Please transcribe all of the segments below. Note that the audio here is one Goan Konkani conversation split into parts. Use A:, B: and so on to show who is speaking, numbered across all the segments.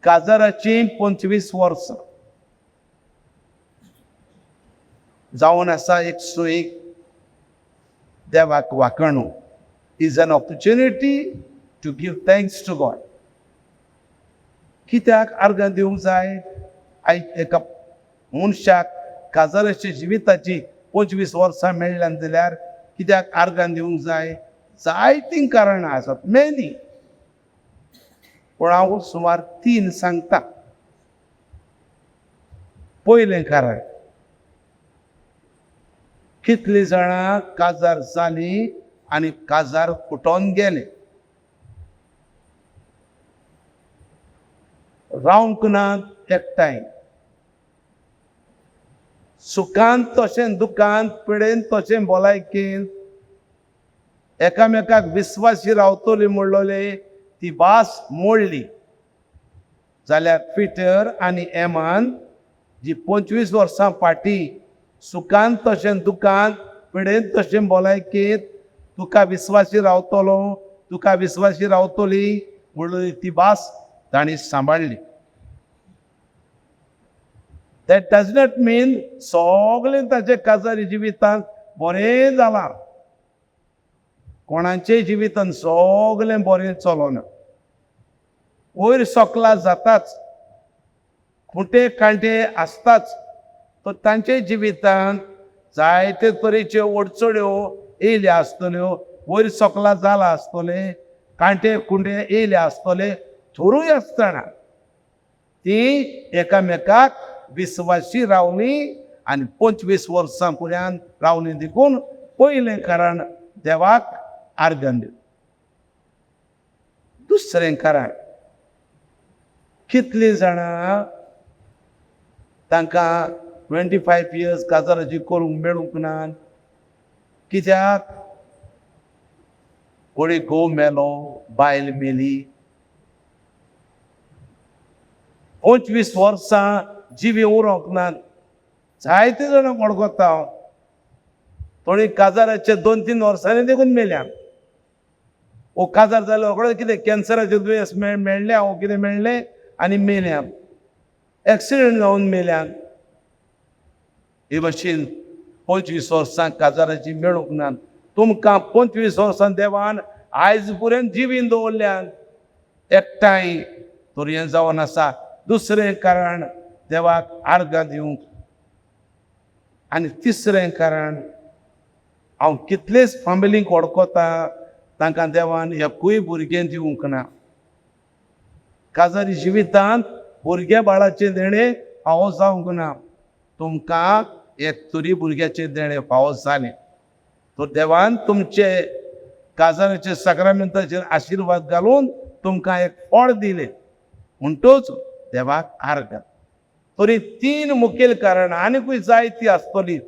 A: काजाराचीं 25 वर्सां जावन आसा. एक सुयेक देवाक वाखणू is an opportunity to give thanks to God. कित्याक आर्गां दिवंक जाय? आयज एका मनशाक काजाराच्या जिविताची 25 वर्सां मेळ्ळ्यान जाल्यार कित्याक आर्गां दिवंक जाय? जायतीं कारणां आसात, मेनी, पूण हांव सुमार तीन सांगता. पयलें कारण, कितलीं जाणां काजार जालीं आनी काजार फुटोन गेले, रावंक नात एकठांय, सुखांत तशें दुखांत, पिडेन तशें भलायकेन एकामेकाक विस्वासी रावतली म्हणलोले ती भास मोडली. जाल्यार पिटर आनी एमान जी 25 वर्सां फाटीं सुखांत तशें दुखांत, पिडेन तशें भलायकेंत तुका विस्वासी रावतलो, तुका विस्वासी रावतली म्हणलोली ती भास तांणी सांबाळ्ळी. That does not mean सगळें ताचे काजारी जिवितांत बरें जालां. कोणाचेय जिवितांत सगळें बरें चलोना. वयर सकला जाताच, खुंटे कांटे आसताच. तर तांचे जिवितांत जायते तरेच्यो अडचण्यो येयल्या आसतल्यो, वयर सकला जाला आसतलें, कांटे खुंटे येयले आसतले, थोरूय आसतना ती एकामेकाक विस्वासी रावली आनी 25 वर्सां पर्यंत रावली. देखून पयलें कारण देवाक आर्गां दिवप. दुसरें कारण, कितलीं जाणां तांकां 25 इयर्स काजाराची करूंक मेळूंक ना? कित्याक? कोणी घोव मेलो, बायल मेली. 25 वर्सां जिवी उरोंक ना. जायते जाणां वळखता हांव, थोडीं काजाराचे 2-3 वर्सांनी देखून मेल्या. ओ काजार जालें रोखडें कितें कॅन्सराचें दुयेंस मेळ्ळें ओ कितें मेळ्ळें आनी मेल्या, एक्सिडंट जावन मेल्या. हे भशेन 25 वर्सां काजाराची मेळूंक ना. तुमकां 25 वर्सां देवान आयज पर्यंत जिवीन दवरल्यान एकठांय, तर हें जावन आसा दुसरें कारण देवाक आर्गां दिवंक. आनी तिसरें कारण, हांव कितलेच फामिलींक वळखता, तांकां देवान एकूय भुरगें दिवंक ना. काजारी जिवितांत भुरग्या बाळाचें देणें फावो जावंक ना. तुमकां एक तरी भुरग्याचें देणें फावो जालें तर देवान तुमचे काजाराचे साक्रामेंताचेर आशिर्वाद घालून तुमकां एक फळ दिलें, म्हणटूच देवाक आर्गां. तरी तीन मुखेल कारणां, आनीकूय जायती आसतली,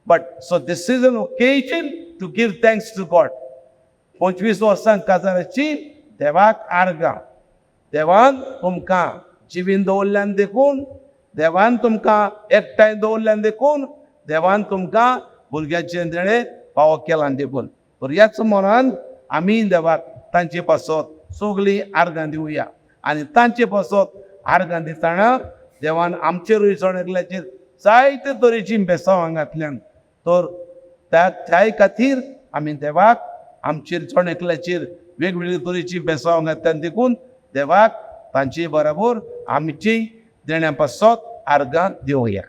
A: but so this is an occasion to give thanks to God. 25 वर्सां काजाराची देवाक आर्गां. देवान तुमकां जिवीन दवरल्यान देखून, देवान तुमकां एकठांय दवरल्यान देखून, देवान तुमकां भुरग्याचें देणें फावो केलां देखून. तर ह्याच मनान आमी देवाक तांचे पासत सगळीं आर्गां दिवया. आनी तांचे पासत आर्गां दितना देवान आमचेरूय जण एकल्याचेर जायते तरेचीं बेसांवां घातल्यान, तर त्याय खातीर आमी देवाक आमचेर जण एकल्याचेर वेगवेगळे तरेचीं बेसांवां घातल्यान देखून देवाक तांचे बरोबर आमची देण्या पासत आर्गां दिवया.